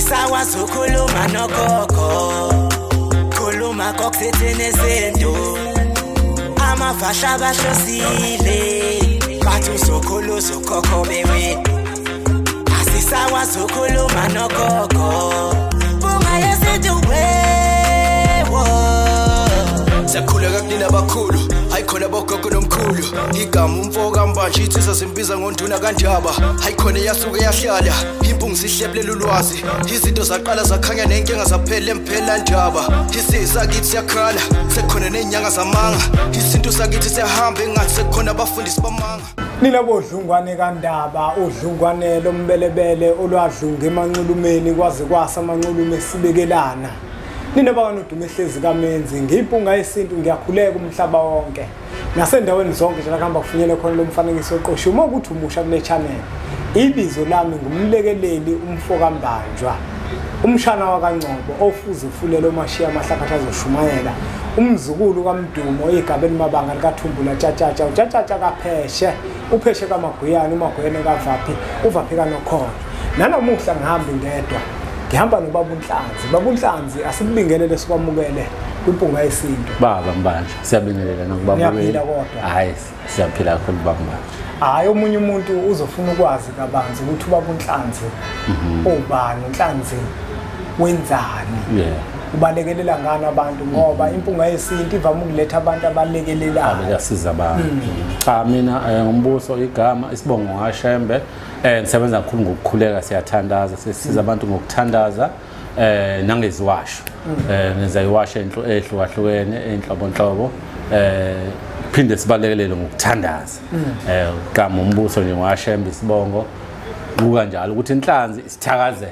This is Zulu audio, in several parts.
Asisakwazi ukukhuluma nogogo, khuluma kokuthethene izinto. Amavasha abahlosile, bathi uzokhula uzokhokho bewe. Asisakwazi ukukhuluma nogogo, bunga yesintu wewo. Siyakhuleka kunina abakhulu, hayi khona bogogo nomkhulu. Igama umfo kaMbanje insizwa simbiza ngonduna kaNdaba. Hayi khona yasuke yahlala, impungu sihlebulela ulwazi. Izinto zaqala zakhanya nenkinga zaphela emphela ndaba. Isisakithi siyakhala, sekukhona nezinyanga zamanga. Isintu sakithi siyahamba engathi sekukhona abafundisi bamanga. Nina bodlungwane kaNdaba, udlungwane lombelebele olwadlunga emanxulumeni kwaze kwasa amanxulume esibekelana. Nina bakanodume ehlezi kaMenzi, ngiyimpunga yesintu, ngiyakhuleka umhlaba wonke. Nasendaweni zonke nje la kuhamba kufinyele khona lo mfanekiso oqoshiwe. Uma ukuthi umusha kule channel, ibizo lami ngumlekeleli umfo kaMbanjwa, umshana wakaNgcobo ofuze ufulele omashiya amahlakatha azoshumayela, umzukulu kaMdumo igabeni mabanga likaThumbula Tshatshatsha, uTshatshatsha kaPheshe, uPheshe kaMaguyane, uMaguyane kaVaphi, uVaphi kaNokhona. Nanamuhla ngihambi ngedwa, ngihamba nobaba uNhlanzi. Baba uNhlanzi, asikubingelele sikwamukele kwimpunga yesintu. Baba Mbanje, siyabingelela nokubaba. Niyaphila kodwa? Hayi, siyaphila kakhulu baba Mbanje. Hayi, omunye umuntu uzofuna ukwazi kabanzi ukuthi ubaba uNhlanzi ubani, uNhlanzi wenzani? Ubalekelela ngani abantu, ngoba impunga yesintu ivame ukuletha abantu abalekelelayo. Abasiza abantu. Cha, mina ngumbuso igama isibongo ngaShembe. Ngisebenza kakhulu ngokukhuleka, siyathandaza, sisiza abantu ngokuthandaza nangeziwasho. Ngenza iwasho ehlukahlukene enhlobonhlobo, phinde sibalekelele ngokuthandaza. Igama umbuso nje ngaShembe isibongo kukanjalo ukuthi inhlanzi isithakazelo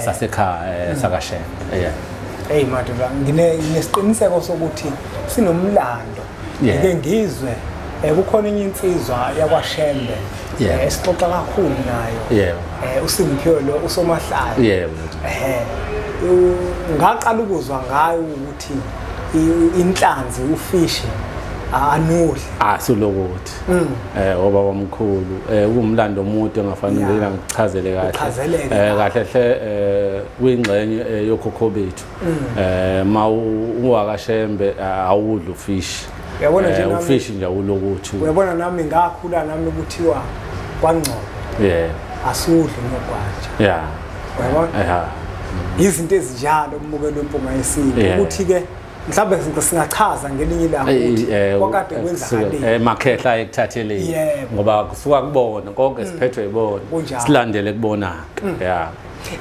sasekhaya sakaShembe. Yeah. Hey madoda, nginesiqiniseko sokuthi sinomlando. Ngike ngizwe kukhona enye insizwa yakwaShembe esixoxa kakhulu nayo. uSimphiwe lo usomahlaya. Ngaqala ukuzwa ngayo ukuthi inhlanzi ufishi anudle. Asulokuthi obaba omkhulu kuwumlando omude ongafanele ngichazele kahle. Kahle hle kuyingxenye yokhokho bethu. Ma uwakaShembe awudli ufishi. Uyabona nje nami ufishi nje awulokuthi. Uyabona nami ngakhula nami kuthiwa kwaNgcobo. Asudli nogwaja. Uyabona? Izinto ezinjalo umbukelo wempunga yesintu ukuthi ke mhlawumbe singachaza ngelinye ilanga ukuthi kwakade kwenzakaleni makhehla ekuthatheleni, ngoba kusuka kubona konke siphethwe ibona, silandele kubona.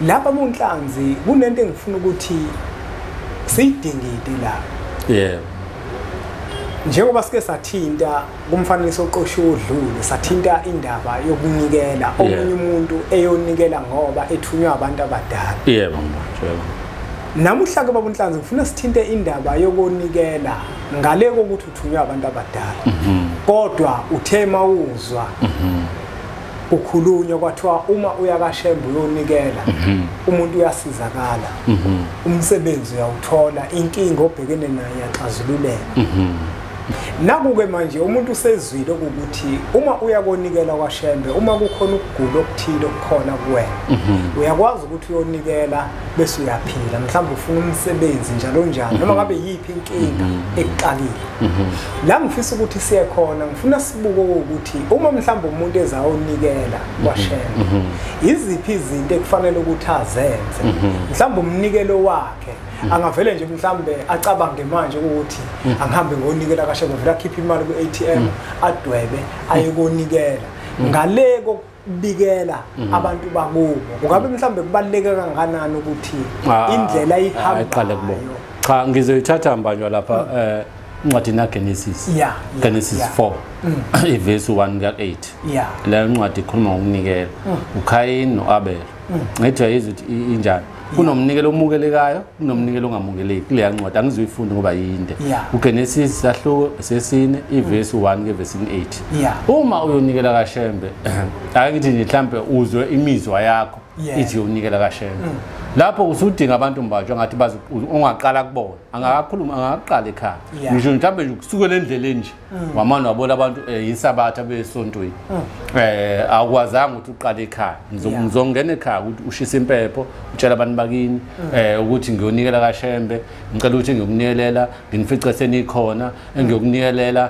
Lapha buNhlanzi kunento engifuna ukuthi siyidingide la. Njengoba sike sathinta kumfanekiso oqoshiwe odlule, sathinta indaba yokunikela, omunye umuntu eyonikela ngoba ethunywa abantu abadala. Yebo Mbanje. Namuhla ke baba uNhlanzi ngifuna sithinte indaba yokunikela ngale kokuthi uthunywa abantu abadala. Kodwa uthe mawuzwa kukhulunywa kwathiwa uma uya kaShembe uyonikela, umuntu uyasizakala, umsebenzi uyawuthola, inkinga obhekene nayo iyaxazululeka. Naku-ke manje umuntu usezwile ukuthi uma uya konikela kwaShembe, uma kukhona ukugula okuthile okukhona kuwena, uyakwazi ukuthi uyonikela bese uyaphila, mhlawumbe ufuna umsebenzi njalo njalo, noma ngabe yiphi inkinga ekuxakile. La ngifisa ukuthi siye khona, ngifuna sibuke ukuthi uma mhlawumbe umuntu ezayonikela kwaShembe, iziphi izinto ekufanele ukuthi azenze, mhlawumbe umnikelo wakhe angavele nje mhlambe acabange manje ukuthi angihambe ngonikela kaShembe, vele akhiphe imali ku-ATM adwebe aye konikela. Ngale kokubikela abantu bakubo, kungabe mhlambe kubaluleke kangakanani ukuthi indlela ihambe? Cha, ngizoyithatha Mbanjwa lapha incwadi kaGenesis. Genesis 4 ivesi 1 ka-8. Le ncwadi ikhuluma ngokunikela uKhayini noAbel. Ngithi uyayizwa ukuthi injani. Kunomnikelo omukelekayo, kunomnikelo ongamukeleki. Kuleya ncwadi angizoyifunda ngoba yinde. uGenesis sahluko sesine ivesi 1 kevesi 8. Uma uyonikela kaShembe, ake ngithi nje mhlambe uzwe imizwa yakho ithi uyonikela kaShembe. Lapho usudinga abantu mbanjwa ngathi bazi ungaqala kubona angakakhuluma angaqala ekhaya ngisho mhlawumbe nje kusukela endleleni nje wamana wabona abantu yisabatha besontweni awukwazanga ukuthi uqale ekhaya ngizongena ekhaya ukuthi ushise impepho utshela abantu bakini ukuthi ngiyonikela kaShembe ngicela ukuthi ngiyokuniyelela nginifice senikhona engiyokunikelela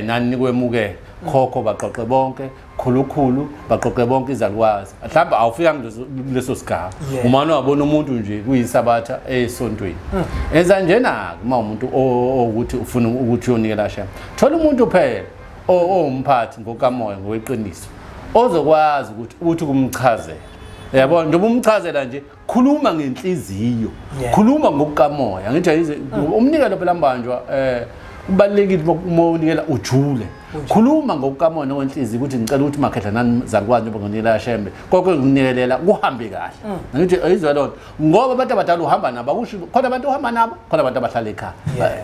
nani nikwemukela khokho baqoqe bonke khulukhulu baqoqe bonke izalukwazi mhlawumbe awufika kuleso sigaba uma wabona umuntu nje kuyisabatha esontweni enza njena uma umuntu ukuthi ufuna ukuthi uyonikela Shembe thola umuntu phela owumphathi ngokamoya ngokweqiniso ozokwazi ukuthi uthi kumchazela yabona njengoba umchazela nje khuluma ngenhliziyo khuluma ngokukamoya ngithi umnikelo phela mbanjwa kubalulekile uma unikela ujule khuluma ngokukamoya nokwenhliziyo ukuthi ngicela ukuthi makhehla nani zalukwazi njengoba nginikela Shembe konke nginikelela kuhambe kahle ngithi ayizwa lona ngoba abantu abadala uhamba nabo akusho khona abantu uhamba nabo khona abantu abahlala ekhaya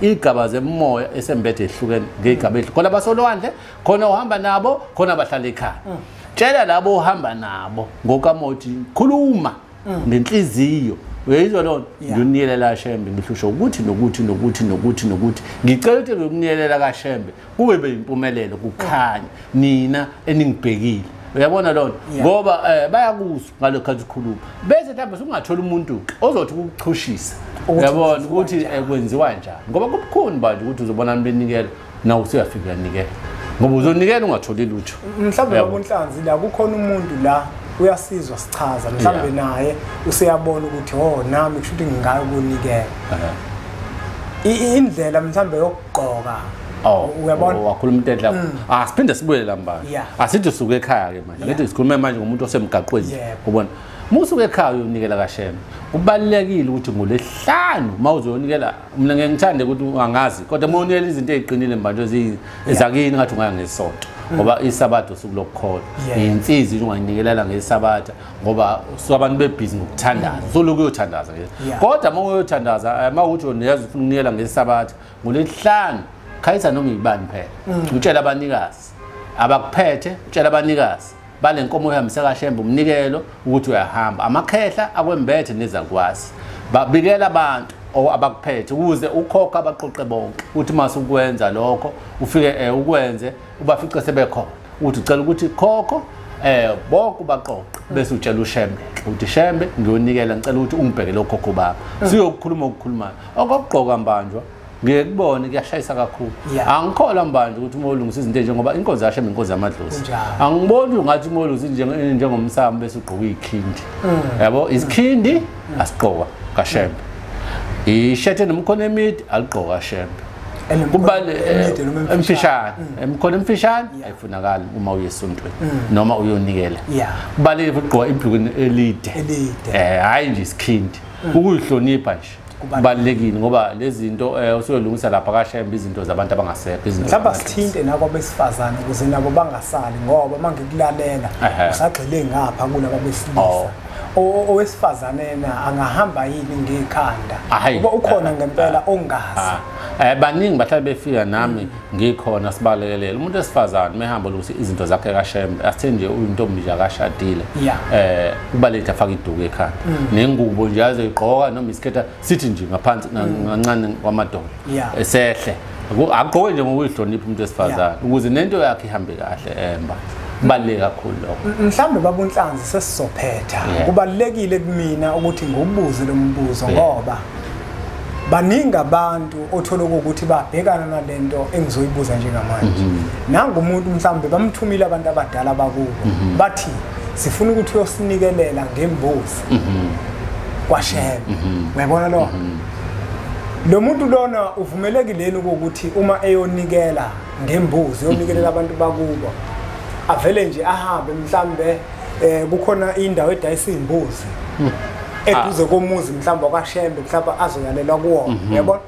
igaba zemoya esembethe ehlukene ngegaba ehlukene khona abasolwandle khona uhamba nabo khona abahlala ekhaya tshela labo uhamba nabo ngokamoya uthi khuluma ngenhliziyo uyayizwa lona ngiyoniyelela Shembe ngihlusha ukuthi nokuthi nokuthi nokuthi nokuthi ngicela ukuthi ngiyoniyelela kaShembe kube beyimpumelelo kukhanya nina eningibhekile uyabona lona ngoba bayakuzwa ngalokho khathi ukhuluma bese mhlawumbe usungathola umuntu ozothi ukuchushisa uyabona ukuthi kwenziwa kanjani ngoba kubukhuni manje ukuthi uzobona benikela nawe usuyafika uyanikela ngoba uzonikela ungatholi lutho mhlawumbe babunhlanzi la kukhona umuntu la uyasizwa sichaza mhlawumbe naye useyabona ukuthi oh nami kusho ukuthi ngingayo kunikela indlela mhlawumbe yokugqoka uyabona wakhuluma into enhle siphinde sibuye la mbali asithi usuke ekhaya ke manje ngithi sikhulume manje ngomuntu osemgaqweni ubona musuke ekhaya uyonikela kaShembe kubalulekile ukuthi ngolesihlanu mawuzonikela mina ngeke ngithande ukuthi angazi kodwa uma unikela izinto eziqinile manje ezakini ngathi ungaya ngesonto ngoba isabatha usuku lokukholwa insizi nje unganikelela ngesabatha ngoba abantu bebhizi ngokuthandaza soloku uyothandaza kodwa uma uyothandaza mawuthi uyazi ufuna ukunikela ngesabatha ngolesihlanu khayisa noma ibani phela utshela abanikazi abakuphethe utshela abanikazi bale nkomo ohambisa kaShembe umnikelo ukuthi uyahamba amakhehla akwembethe nezakwazi babikela abantu abakuphethe ukuze ukhokha abaqoqe bonke uthi mase ukwenza lokho ufike ukwenze ubafice sebekhona uthi ucela ukuthi khokho bonke baqoqe bese utshela uShembe uthi Shembe ngiyonikela ngicela ukuthi ungibheke lokhokho baba siyokukhuluma okukhulumayo okugqoka mbanjwa ngeke kubone kuyashayisa kakhulu angikholwa mbanje ukuthi uma ulungisa izinto njengoba inkonzo yaShembe inkonzo yamadlozi angiboni ungathi uma ulungisa njengomsamo bese ugqoka ikhindi yabo isikhindi asigqoka kaShembe ishethe nomkhono emide aligqoka kaShembe kubale emfishane emkhono emfishane ayifunakali uma uye esontweni noma uyonikela kubalulekile ukugqoka ibhulukwe elide hayi nje isikhindi ukuyihlonipha nje kubalulekile ngoba lezi zinto usuyolungisa lapha kaShembe izinto zabantu abangasekho izinto mhlawumbe sithinte nakwabesifazane ukuze nabo bangasali ngoba mangikulalela usagxile ngapha kulaba besilisa owesifazane na angahamba yini ngekhanda ngoba ukhona ngempela ongazi baningi bahlale befika nami ngikhona sibalekelele umuntu wesifazane mehamba ukuthi izinto zakhe kaShembe asithe nje uyintombi nje akashadile kubalulekile afake iduku ekhanda nengubo nje azoyigqoka noma isikhetha sithi nje ngaphansi kancane kwamadolo esehle agqoke nje ngokuyihlonipha umuntu wesifazane ukuze nento yakhe ihambe kahle emba kubaluleke kakhulu lokho mhlambe babunhlanzi sesizophetha kubalulekile kumina ukuthi ngiwubuze lo mbuzo ngoba baningi abantu othola ukuthi babhekana nalento engizoyibuza njengamanje nangu umuntu mhlambe bamthumile abantu abadala bakubo bathi sifuna ukuthi uyosinikelela ngembuzi kwaShembe uyabona lo lo muntu lona uvumelekile ukuthi uma eyonikela ngembuzi uyonikelela abantu bakubo avele nje ahambe mhlambe kukhona indawo edayisa imbuzi eduze komuzi mhlawumbe kwaShembe mhlawumbe azoyalelwa kuwo uyabona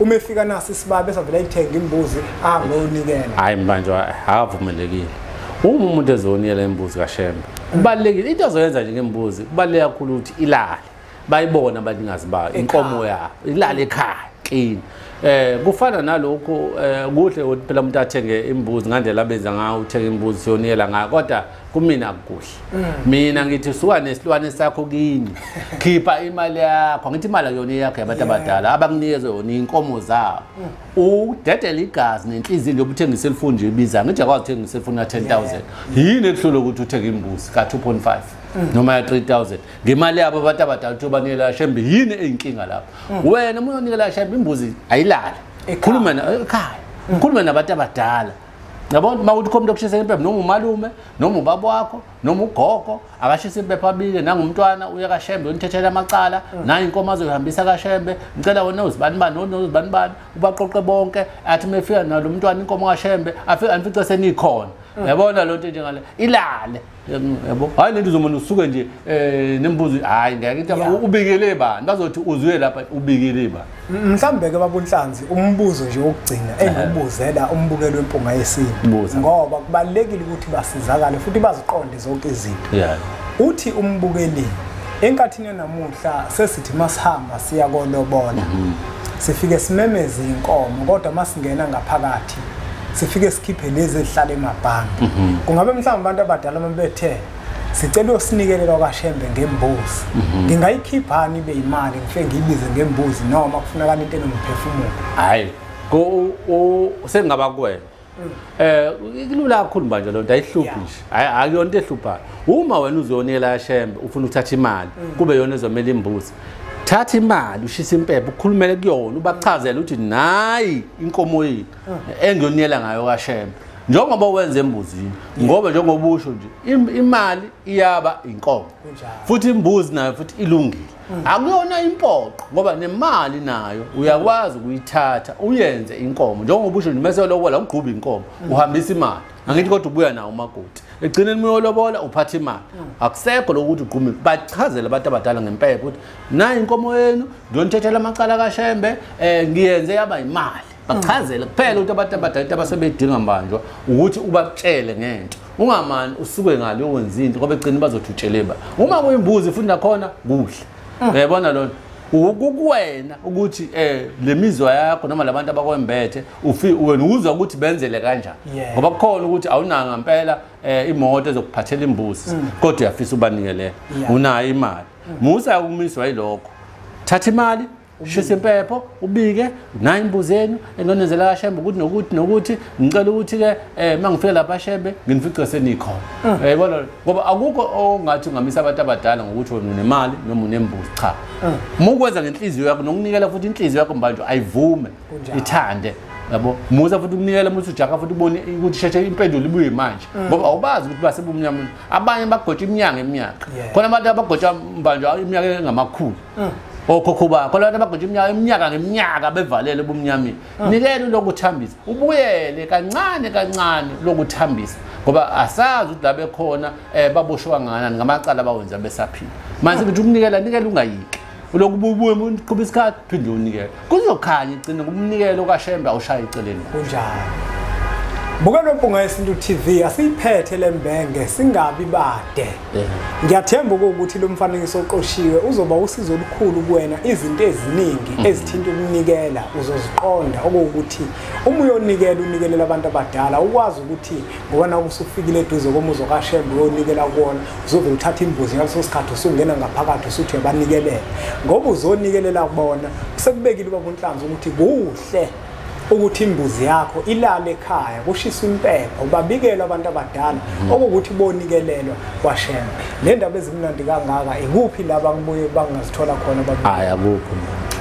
uma efika nasi isibabe esavela ayithenga imbuzi ahambe uyonikela hayi manje akavumelekile uma umuntu ezonikela imbuzi kaShembe kubalulekile into azoyenza nje ngembuzi kubaluleke kakhulu ukuthi ilale bayibona abanikazi bayo inkomo yabo ilale ekhaya clean kufana nalokho kuhle ukuthi phela umuntu athenge imbuzi ngandlela abenza ngayo uthenga imbuzi siyonikela ngayo kodwa Kumina kuhle. Mina ngithi suka nesilwane sakho kini. Khipha imali yakho. Ngithi imali akuyona yakho yabantu abadala abakunikeze yona inkomo zabo. Udedele igazi nenhliziyo yokuthi uthenge iselfoni nje ibiza. Ngithi akwazi ukuthenga iselfoni ka 10,000. Yini ekuhlula ukuthi uthenge imbuzi ka 2.5 noma ya 3,000 ngemali yabo abantu abadala ukuthi ubanikela Shembe? Yini eyinkinga lapho? Wena uma uyonikela Shembe imbuzi ayilale. Khuluma ekhaya. Khuluma nabantu abadala. Yabona mawuthi khomntu okushisa impepho noma umalume noma ubaba wakho noma ugogo akashisa impepho abile nangumntwana uya kaShembe unithethela amacala nayi inkomo azoyihambisa kaShembe ngicela wena uzibani bani nozibani bani ubaqoqe bonke athi mefika nalo mntwana inkomo kaShembe afike anifice senikhona. Yabona lonto njengale ilale yabo. Hayi lento uzomona usuke nje nembuzi hayi ngeke into ubikele bani bazothi uzwe lapha ubikele bani. Mhlambe ke babunhlanzi umbuzo nje wokugcina engubuzela umbukelo wempunga yesintu ngoba kubalekile ukuthi basizakale futhi baziqonde zonke izinto. Uthi umbukeli enkathini yanamuhla sesithi masihamba siya kolobola sifike simemeze inkomo kodwa masingena ngaphakathi sifike sikhiphe lezi ezihlala emabhange. Kungabe mhlawumbe abantu abadala mabethe sicela usinikelela kwaShembe ngembuzi ngingayikhiphani ibe imali ngifike ngiyibize ngembuzi noma kufunakala into enomphefumulo? Hayi sengingaba kuwena kulula kakhulu manje lonto ayihluphi nje. Hayi akuyona into ehluphayo. Uma wena uzonikela Shembe ufuna ukuthatha imali kube yona ezomela imbuzi, thatha imali ushisa impepho ukhulumele kuyona ubachazele ukuthi nayi inkomo yini engiyoniyela ngayo kaShembe njengoba wenza embuzini ngoba njengoba usho nje imali iyaba inkomo futhi imbuzi nayo futhi ilungile. Akuyona impoqo ngoba nemali nayo uyakwazi ukuyithatha uyenze inkomo njengoba usho nje mase ulobola ugquba inkomo uhambisa imali angithi kodwa ubuya nawo umakoti egcineni uyolobola uphatha imali. Akusekho lokuthi ugqume. Bachazele abantu abadala ngempepho ukuthi nayi inkomo yenu ngiyonithethela amacala kaShembe ngiyenze yaba imali. Bachazele kuphela ukuthi abantu abadala into abasebedinga mbanjwa ukuthi ubatshele ngento ungamani usuke ngale uwenza into ngoba egcineni bazothi utshele ba. Uma kuyimbuzi futhi nakhona kuhle. Uyabona lona ukukuwena ukuthi lemizwa yakho noma labantu abakwembethe wena uzwa ukuthi benzele kanjani ngoba kukhona ukuthi awunanga ngempela imoto ezokuphathela imbuzi kodwa uyafisa ubanikelela unayo imali. Musa ukumiswa yilokho. Thatha imali shisa impepho ubike nayi imbuzi yenu enonezela kaShembe ukuthi nokuthi nokuthi ngicela ukuthi ke mangifika lapha Shembe nginifice senikhona. Uyabona ngoba akukho ongathi ungamisa abantu abadala ngokuthi wena unemali noma unembuzi cha. Uma ukwenza ngenhliziyo yakho nokunikela futhi inhliziyo yakho manje ayivume ithande yabo. Musa futhi ukunikela umuntu ujaka futhi ubone ukuthi sheshe impendulo ibuye manje ngoba awubazi ukuthi basebumnyama abanye bagotsha iminyaka iminyaka khona abantu abagotsha manje iminyaka engamakhulu okhokho bakho abantu abagotsha iminyaka ngeminyaka bevalele ebumnyameni. Nikela lokuthambisa ubuyele kancane kancane lokuthambisa ngoba asazi ukuthi la bekhona baboshwa kangakanani ngamacala abawenza besaphila. Manje ukuthi ukunikela nikela ungayiki ulokhu ubuye umuntu qhuba isikhathi phinde unikele kuzokhanya igcine ngumnikelo kaShembe awushaya iceleni. Kunjalo. Bukelo Mpunga Yesintu TV asiyiphethe lembenge singabi bade. Ngiyathemba ukuthi lo mfanekiso oqoshiwe uzoba usizo olukhulu kuwena izinto eziningi ezithinta ukunikela uzoziqonda okuwukuthi uma uyonikela unikelela abantu abadala ukwazi ukuthi ngoba na usufikile eduze komuzo kaShembe uyonikela kuona uzobe uthatha imbuzi ngaleso sikhathi usungena ngaphakathi usuthi uyabanikelela ngoba uzonikelela kubona kusekubekile ubaba uNhlanzi ukuthi kuhle ukuthi imbuzi yakho ilale ekhaya kushisa impepho babikelwa abantu abadala okuwukuthi bonikelelwa kwaShembe. Le ndaba ezimnandi kangaka ikuphi laba kubuye bangazithola khona babu? Hayi akukho.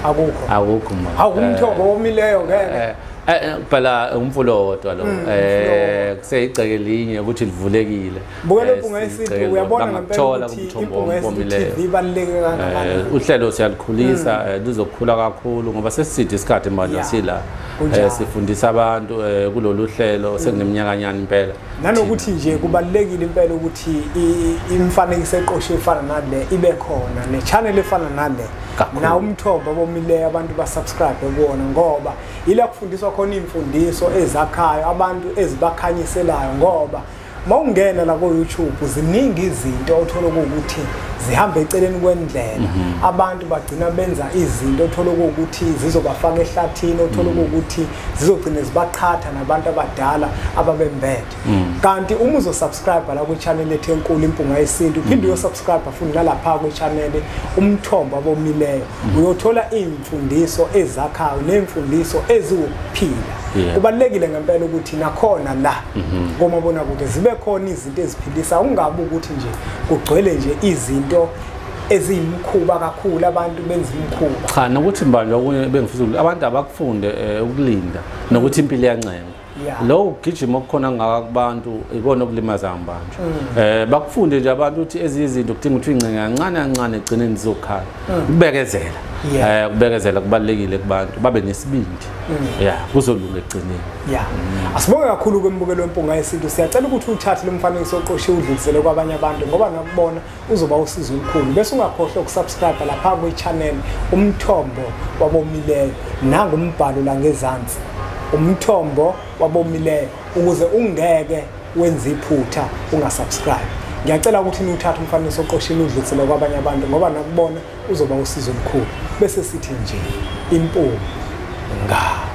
Akukho. Akukho mama. Awumthombo womileyo ngeke. Phela umfulo wodwa lo kuseyigceke linye ukuthi livulekile. Bukela Mpunga Yesintu uyabona ngempela ukuthi Impunga Yesintu TV ibaluleke kangakanani. Uhlelo siyalikhulisa luzokhula kakhulu ngoba sesiside isikhathi manje sila sifundisa abantu kulolu hlelo sekuneminyakanyana impela. Nanokuthi nje kubalulekile impela ukuthi imifanekiso eqoshiwe efana nale ibe khona ne channel efana nale na umthombo abomileyo abantu basubscribe kuwona ngoba ila kufundiswa khona imfundiso ezakhayo abantu ezibakhanyiselayo ngoba Mawungena la ku YouTube ziningi izinto othola ukuthi zihamba eceleni kwendlela. Abantu bagcina benza izinto othola ukuthi zizobafaka ehlathini, othola ukuthi zizogcina zibaqhatha nabantu abadala ababembethe. Kanti uma uzosubscribe la ku channel ethu enkulu Impunga Yesintu, uphinde uyosubscribe futhi nalapha ku channel Umthombo Abomileyo, uyothola imfundiso ezakhayo nemfundiso eziwukuphila. Kubalekile ngempela ukuthi nakhona la komabonakude zibe khona izinto eziphilisa, ungabe ukuthi nje kugcwele nje izinto eziyimkhuba kakhulu, abantu benza imkhuba. Cha, nokuthi mbanjwa okunye bengifisa ukuthi abantu abakufunde ukulinda nokuthi impilo iyancenga. Lo ugijima okukhona ngaka kubantu ikona okulimaza mbanjwa. Bakufunde nje abantu ukuthi ezinye izinto kudinga ukuthi uyincenge kancane kancane egcineni zizokhala. Ukubekezela. Ukubekezela kubalekile kubantu, babe nesibindi. Kuzolunga egcineni. Asibonge kakhulu kwembukelo weMpunga Yesintu. Siyacela ukuthi uthathe lo mfanekiso oqoshiwe udlulisele kwabanye abantu, ngoba nakubona uzoba usizo olukhulu. Bese ungakhohlwa ukusubscribe lapha kwi-channel Umthombo Wabomileyo, nangumbhalo la ngezansi Umthombo Wabomileyo, ukuze ungeke wenze iphutha ungasubscribe. Ngiyacela ukuthi niwuthathe umfanekiso oqoshiwe udlulisele kwabanye abantu, ngoba nakubona uzoba usizo olukhulu. Bese sithi nje impunga.